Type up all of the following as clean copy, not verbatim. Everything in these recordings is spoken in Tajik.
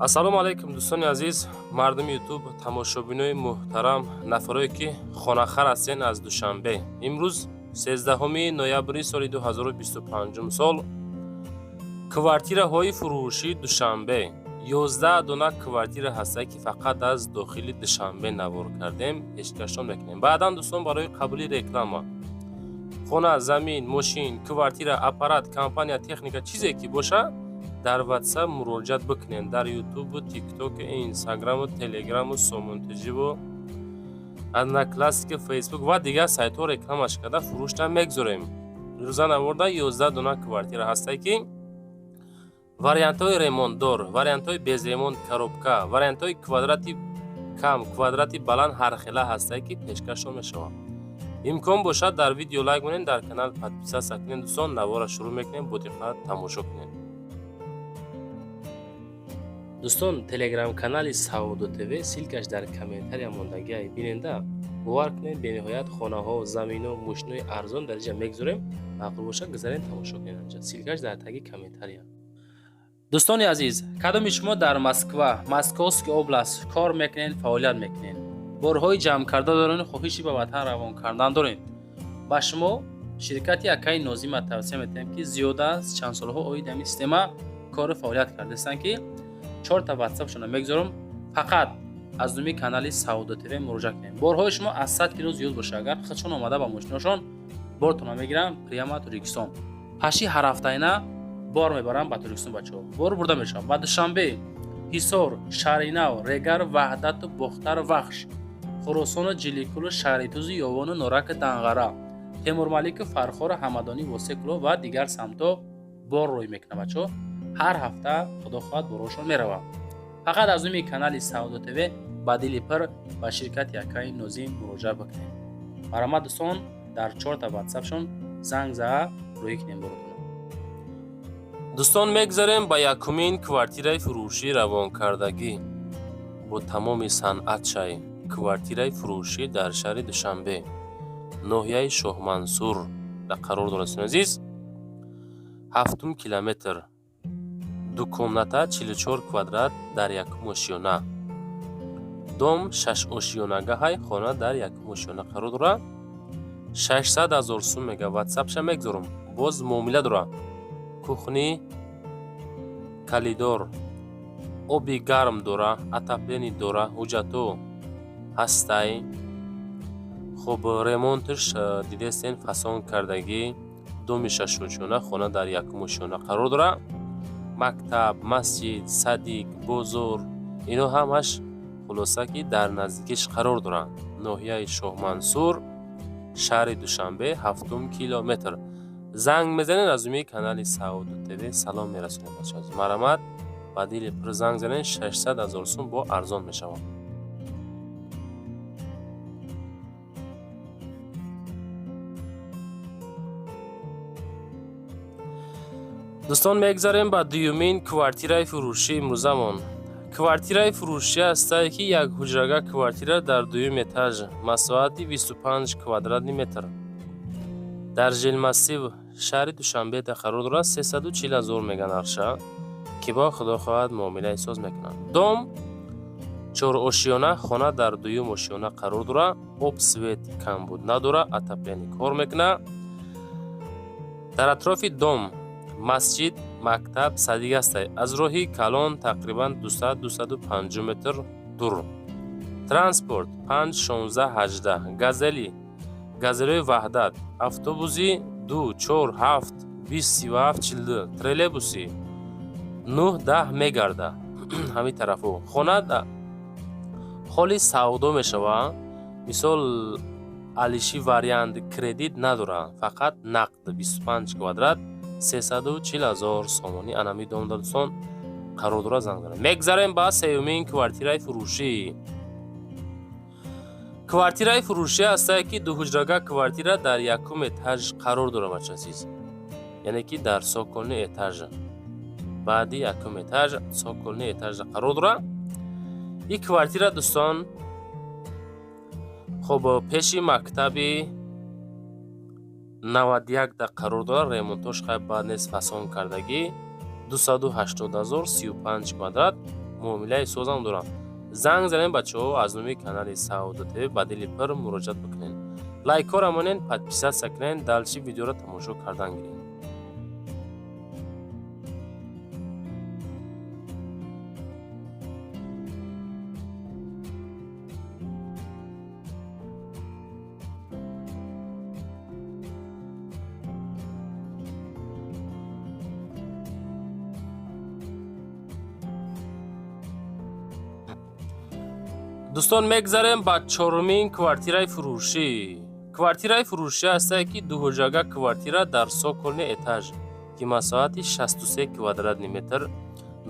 Ассалому алайкум, дӯстони азиз, мардуми Ютуб, тамошобинои муҳтарам, нафарое ки хонахар ҳастен аз Душанбе. Имрӯз, 13 ноябри соли 2025 сол, квартираҳои фурӯшии Душанбе, 11 дона квартира ҳастае, ки фақат аз дохили Душанбе навор кардем, пешкашон мекунем. Баъдан, дӯстон, барои қабули реклама, хона, замин, мошин, квартира, аппарат, компания, техника, чизе ки боша, дар Ватсап муроҷиат бикунед. Дар Ютубу, Тиктоку, Инстаграму, Телеграму, Сомонтиҷиву, Одноклассники, Фейсбук ва дигар сайтҳо рекламаш карда, фурӯшта мегзорем. Рӯза наворда 11 дона квартира ҳастае, ки вариантҳои ремонтдор, вариантҳои без ремонт, коробка, вариантҳои квадрати кам, квадрати баланд, ҳархела ҳастае, ки пешкашон мешавад. Имкон бошад, дар видео лайк монед, дар канал подписаться кунед. Дӯстон, навора шурӯъ мекунем, бо диққат тамошо кунед. Дӯстон, телеграм-канали Савдо ТВ, ссылка ш дар комментария мондагиай, биненда. Бовар кунед, бениҳоят хонаҳо, замино, мошинои арзон дар инҷа мегузорем. Маъқул бошад, гузарен, тамошо кунед анҷа, ссылка ш дар таги комментария. Дӯстони азиз, кадоми шумо дар Москва, Московский область кор мекунед, фаъолият мекунед, борҳои ҷамъкарда доред, хоҳиши ба ватан равон кардан доред, ба шумо ширкати акаи Нозима тавсия метиҳем, ки зиёда аз чанд солҳо оид ҳамин система кору фаъолият кардаистанд, ки чорта ватсапшона мегузорам. Фақат аз номи канали Савдо ТВ муроҷиат кунед. Борҳои шумо аз 100 кило зиёд боша агар, худшон омада ба мошиношон бортона мегиранд, прямо Тоҷикистон. Паши ҳарҳафтаина бор мебарам ба Тоҷикистон. Бачаҳо, бор бурда мешавам ба Душанбе, Ҳисор, Шаҳринав, Регар, Ваҳдату Бохтар, Вахш, Хуросону Ҷиликулу, Шаҳритузу, Ёвону Нораки, Данғара, Темурмалику, Фархору, Ҳамадонӣ, Восекуло ва дигар самтҳо бор рӯй мекунам. Бачаҳо, ҳар ҳафта, худо хоҳад, борҳошон меравам. Фақат аз номи канали Савдо ТВ ба дили пир ба ширкати акаи Нозим муроҷиат бикунед. Марҳамат, дӯстон, дар чорта ватсапшон занг заа, рӯӣ кунем боротона. Дӯстон, мегзарем ба якумин квартираи фурӯшӣ равонкардагӣ бо тамоми санъатшай. Квартираи фурӯшӣ дар шаҳри Душанбе, ноҳияи Шоҳмансур қарор дорад, дӯстони азиз, ҳафтум километр. Ду комната, 44 квадрат, дар якум ошёна. Дом шашошёнагаҳай, хона дар якум ошёна қарор дорад. 600 000 сум мега, ватсапша мегзорам, боз муомила дорад. Кухни, коридор, оби гарм дора, отопление дора, ҳуҷҷатҳо ҳастай. Хуб, ремонташ дидестен, фасон кардагӣ. Доми шашошёна, хона дар якум ошёна қарор дорад. Мактаб, масҷид, садик, бозор, ино ҳамаш, хулоса, ки дар наздикиш қарор доранд. Ноҳияи Шоҳмансур, шаҳри Душанбе, ҳафтум километр. Занг мезанед, аз номи канали Савдо ТВ салом мерасонем. Бачаҳо, марҳамат, ба дили пир занг занед, 600 000 сум, бо арзон мешавад. Дӯстон, мегзарем ба дуюмин квартираи фурӯшии имрӯзамон. Квартираи фурӯшӣ ҳастае, ки як ҳуҷрага квартира дар дуюм этаж, масоҳати 25 квадратный метр, дар жилмассив шаҳри Душанбеда қарор дорад. 340 000 мега нархша, ки бо худо хоҳад муомилаи соз мекунанд. Дом чорошёна, хона дар дуюм ошёна қарор дорад. Об, свет камбуд надорад, отопление кор мекунад. Дар атрофи дом масҷид, мактаб, садик ҳастад. Аз роҳи калон тақрибан 200-250 метр дур. Транспорт 5, 16, 18, газели, газелҳои Ваҳдат, автобуси 2, 4, 7, 20, 37, 42, троллейбуси 9, 10 мегарда ҳамин тарафҳо. Хона холи савдо мешавад. Мисол, алиши вариант кредит надорад, фақат нақд. 25 квадрат, 340 000 сомонӣ. Анами домда, дӯстон, қарор дорад, занг дорад. Мегзарем ба сеюмин квартираи фурӯшӣ. Квартираи фурӯшӣ ҳастае, ки дуҳуҷрага квартира дар якум этаж қарор дорад, бача азиз, яъне ки дар цокольный этаж, баъди якум этаж, цокольный этажа қарор дорад ин квартира, дӯстон. Хуб, пеши мактаби 91-да қарор дорад. Ремонтош хай бад нест, фасон кардагӣ. 280 0, 35 квадрат. Муомилаи созам дорам. Занг занен, бачаҳо, аз номи канали Савдо ТВ ба дили пур муроҷиат бикунед. Лайкҳоро монен, подписаться кунед, дальше видеоро тамошо кардан гиред. Дӯстон, мегзарем ба чорумин квартираи фурӯшӣ. Квартираи фурӯшӣ ҳастае, ки дуҳуҷрага квартира дар цокольный этаж, ки масоҳати 63 квадратный метр,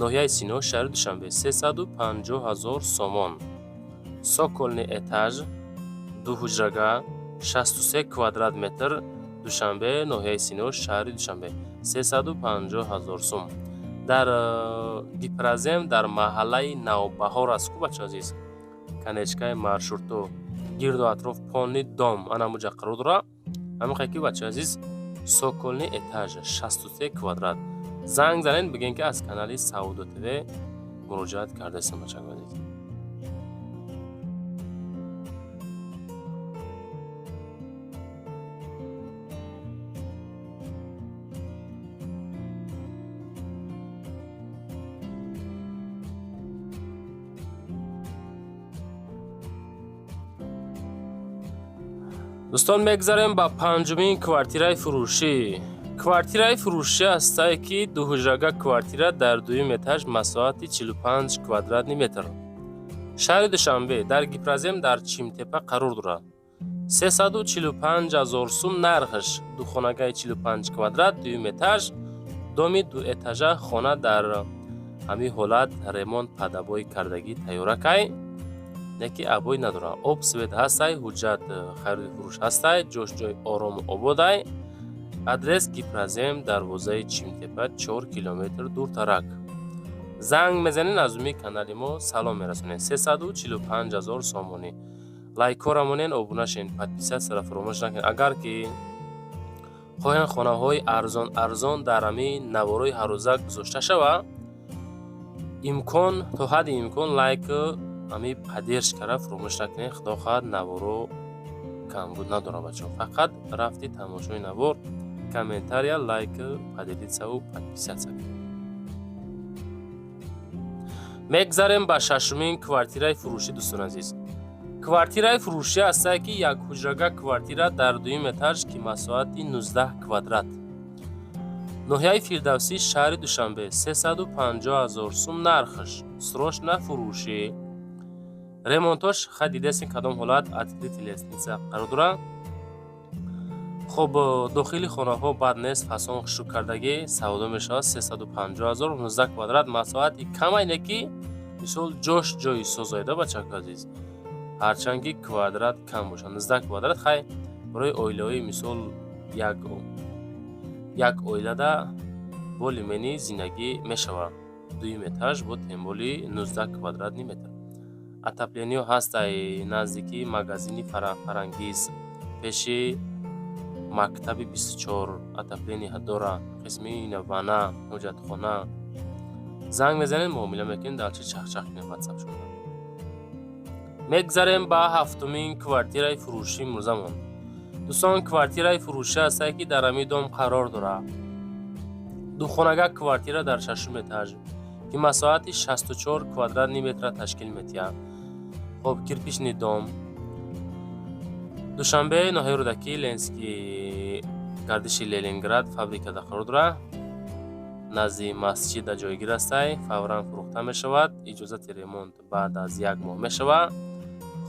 ноҳияи Сино, шаҳри Душанбе, 350 ҳазор сомон. Цокольный этаж, дуҳуҷрага, 63 квадрат метр, Душанбе, ноҳияи Сино, шаҳри Душанбе, 350 ҳазор сум. Дар Гипрозем, дар маҳаллаи Навбаҳор аст ку, бача азиз, конечкаи маршруту гирду атроф полный дом ана ҳамуҷа қарор дора. Ҳамин ки, бача азиз, цокольный этаж, 63 квадрат. Занг занед, бигӯен, ки аз канали Савдо ТВ муроҷиат кардаистем, бачако азиз. Дӯстон, мегзарем ба панҷумин квартираи фурӯшӣ. Квартираи фурӯшӣ ҳастае, ки дуҳуҷрага квартира дар дуюм этаж, масоҳати 45 квадратный метр, шаҳри Душанбе, дар Гипрозем, дар Чимтепа қарор дорад. 345 ҳазор сум нархаш. Духонагаи 45 квадрат, дуюм этаж, доми дуэтажа. Хона дар ҳамин ҳолат ремонт под обои кардагӣ тайёракай, яке обой надорад. Об, свет ҳастай, ҳуҷҷат хариду фурӯш ҳастай, ҷош ҷои орому ободай. Адрес: Гипрозем, дарвозаи Чимтепа 4 километр дуртарак. Занг мезанед, аз уми канали мо салом мерасонед. 345 ҳазор сомонӣ. Лайкҳоро монен, обуна шен, подписаться ро фаромӯш накунед. Агар ки хоҳем хонаҳои арзон арзон дар ҳамин наворои ҳаррӯза гузошта шава, имкон то ҳадди имкон лайк, ҳами поддержка ра фаромӯш накунед. Худо хоҳад, наворо камбуд надорад, бачаҳо. Фақат рафти тамошои навор, комментария, лайк, поделиться ву подписаться кунед. Мегзарем ба шашумин квартираи фурӯшӣ. Дӯстони азиз, квартираи фурӯшӣ ҳастае, ки як ҳуҷрага квартира дар дуюм этаж, ки масоҳати 19 квадрат, ноҳияи Фирдавсӣ, шаҳри Душанбе, 350 ҳазор сум нархаш. Срочно фурӯшӣ. Ремонтош хай дидестем, кадом ҳолат, открытый лестница қарор дорад. Хоб, дохили хонаҳо бад нест, фасон хушрӯ кардагӣ. Савдо мешавад 350 ҳазор, 19 квадрат, масоҳати камай, не ки мисол ҷош ҷои созоида, бачако азиз, ҳарчанд ки квадрат кам бошад, 19 квадрат. Хай, барои оилаҳои мисол як оилада более-менее зиндагӣ мешавад. Дуюм этаж, бо тем более 19 квадратный метр. Отопление ҳастай, наздики магазини Фарангиз, пеши мактаби 24 отопление дора, қисми вана, ҳоҷатхона. Занг мезанед, муомила мекунед, дальше чахчах кунед ватсап шуда. Мегзарем ба ҳафтумин квартираи фурӯшӣ имрӯзамон. Дӯстон, квартираи фурӯшӣ ҳастае, ки дар ҳамин дом қарор дорад. Духонага квартира дар шашум этаж, ки масоҳати 64 квадратный метра ташкил медиҳад. Хоб, кирпичный дом, Душанбе, ноҳияи Рӯдакӣ, Ленинский, гардиши Ленинград, фабрикада қарор дорад, назди масҷида ҷойгир ҳастай. Фавран фурӯхта мешавад, иҷозати ремонт баъд аз як моҳ мешавад.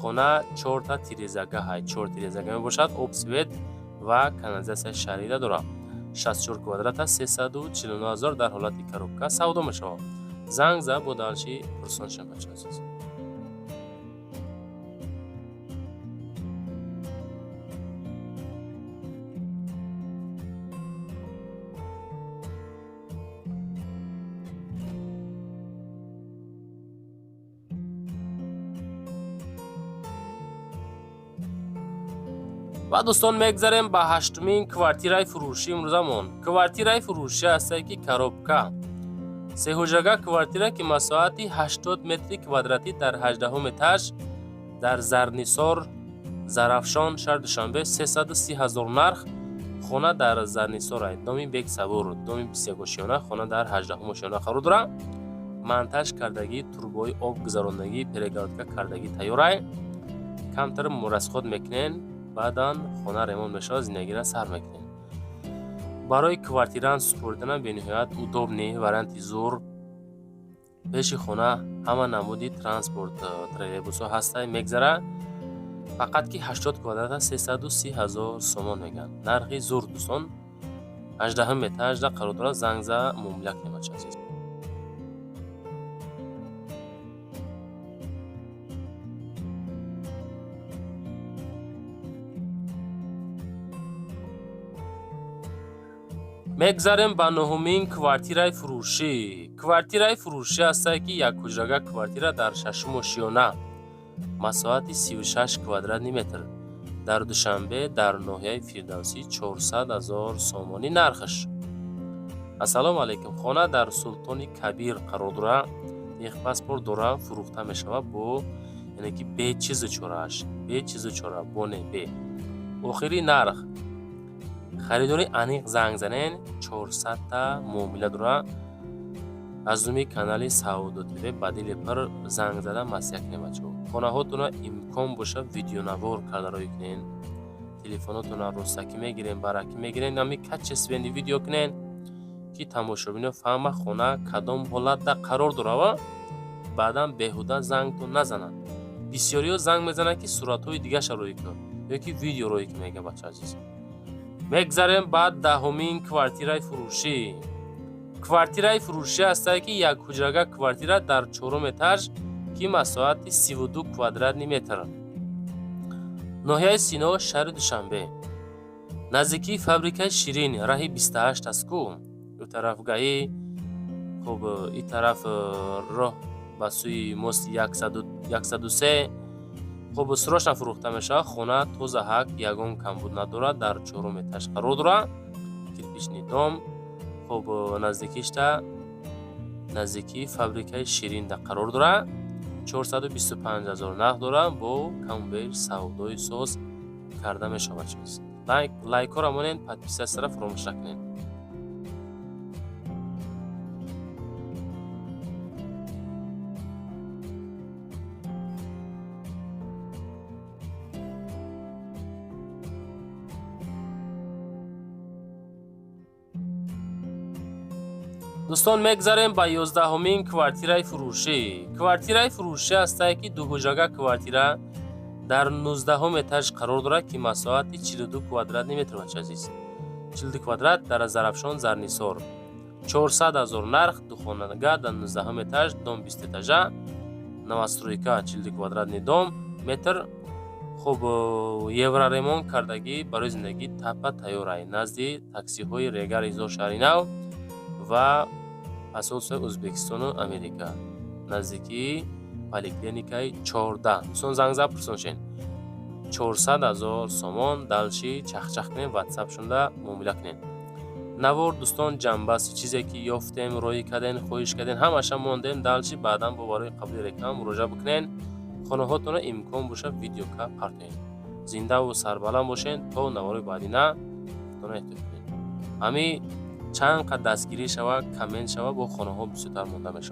Хона чорта тирезага ҳай, чор тирезага мебошад, об, свет ва канализатсияи шаҳрида дорад. 64 квадрата, 349 ҳазор, дар ҳолати коробка савдо мешавад. Занг зад, бо дальше пурсон шавед, бача азиз. Ва дӯстон, мегзарем ба ҳаштумин квартираи фурӯшӣ имрӯзамон. Квартираи фурӯшӣ ҳастае, ки коробка, Сеҳуҷрага квартира, ки масоҳати 80 метри квадратӣ, дар 18 этаж, дар Зарнисор, Зарафшон, шаҳри Душанбе, 330 ҳазор нарх. Хона дар Зарнисор, доми Бексабур, доми 21 ошёна, хона дар 18 ошёна қарор дорад. Монтаж кардагӣ, трубои об гузарондагӣ, перегородка кардагӣ тайёрай. Камтар расход мекунен, баъдан хона ремонт мешавад, зиндагиро сар мекунем. Барои квартирант супориданам бениҳоят удобный варианти зур. Пеши хона ҳама намуди транспорт, троллейбусҳо ҳастай, мегзара. Фақат ки 80 квадрата 330 ҳазор сомон мегӯянд, нархи зур, дӯстон. 18 этажда қарор дорад. Занг за муомила кунем, бача азиз. Мегзарем ба нуҳумин квартираи фурӯшӣ. Квартираи фурӯшӣ ҳастае, ки якҳуҷрага квартира дар шашум ошёна, масоҳати 36 квадратный метр, дар Душанбе, дар ноҳияи Фирдавсӣ, 400 ҳазор сомонӣ нархаш. Ассалому алайкум! Хона дар Султони Кабир қарор дорад, техпаспорт дора, фурӯхта мешавад бо, яъне ки бе чизу чорааш, бе чизу чора, бо не бе. Охири нарх, харидори аниқ занг занен. 400-та муомила дорад. Аз номи канали Саудо ТВ ба дили пир занг зада маслиҳат кунем, бачаҳо. Хонаҳотонро имкон боша, видеонавор карда рӯй кунен. Телефонотонро ростакӣ мегирем, баракӣ мегирем, нами качественный видео кунен, ки тамошобино фаҳма, хона кадом ҳолатда қарор дорава, баъдан беҳуда зангтон назананд. Бисёриҳо занг мезананд, ки суратҳои дигаша рӯй кун ё ки видео рӯй кун, мега, бача азиз. Мегзарем ба 10-умин квартираи фурӯшӣ. Квартираи фурӯшӣ ҳастае, ки якҳуҷрага квартира дар чорум этаж, ки масоҳати 32 квадратный метр, ноҳияи Сино, шаҳри Душанбе, наздикии фабрикаи Ширин, раҳи 28 аст ку, ӯ тараф ГАИ, хуб, ин тараф роҳ ба сӯи мости 103. Хуб, срочно фурӯхта мешавад. Хона тоза ҳак, ягон камбуд надорад, дар чорум этаж қарор дорад, кирпичный дом. Хуб, наздикишта, наздикии фабрикаи Ширинда қарор дорад. 425 ҳазор нарх дорад, бо каму беш савдои соз карда мешавад. Чиз, лайкҳоро монед, подписаться фаромӯш накунед. Дӯстон, мегзарем ба 11-умин квартираи фурӯшӣ. Квартираи фурӯшӣ ҳастае, ки дуҳуҷрага квартира дар 19-ум этаж қарор дорад, ки масоҳати 42 квадратный метр, бача азиз, 42 квадрат, дар Зарафшон, Зарнисор, 400 ҳазор нарх. Духонага дар 19-ум этаж, дом 20 этажа, новостройка, 42 квадратный дом метр. Хуб, евроремонт кардагӣ, барои зиндагӣ тапа тайёрай. Назди таксиҳои Регар, Ҳизор, шаҳри нав ва посольствои Ӯзбекистону Америка, наздикии поликлиникаи 14. Дӯстон, занг зад, пурсон шен. 400 ҳазор сомон. Дальше чахчах кунем, ватсап шунда муомила кунем. Навор, дӯстон, ҷамъбасти чизе ки ёфтем, роҳӣ кардем, хоҳиш кардем, ҳамаша мондем. Дальше баъдан бо барои қабули реклама муроҷиат бикунен. Хонаҳотонро имкон боша, видеока партоед. Зиндаву сарбаланд бошед то навори баъдина. Худтона эҳтиёт кунед. Ҳами чанд қад дастгирӣ шава, коммент шава, бо хонаҳо бисёртар монда мешавад.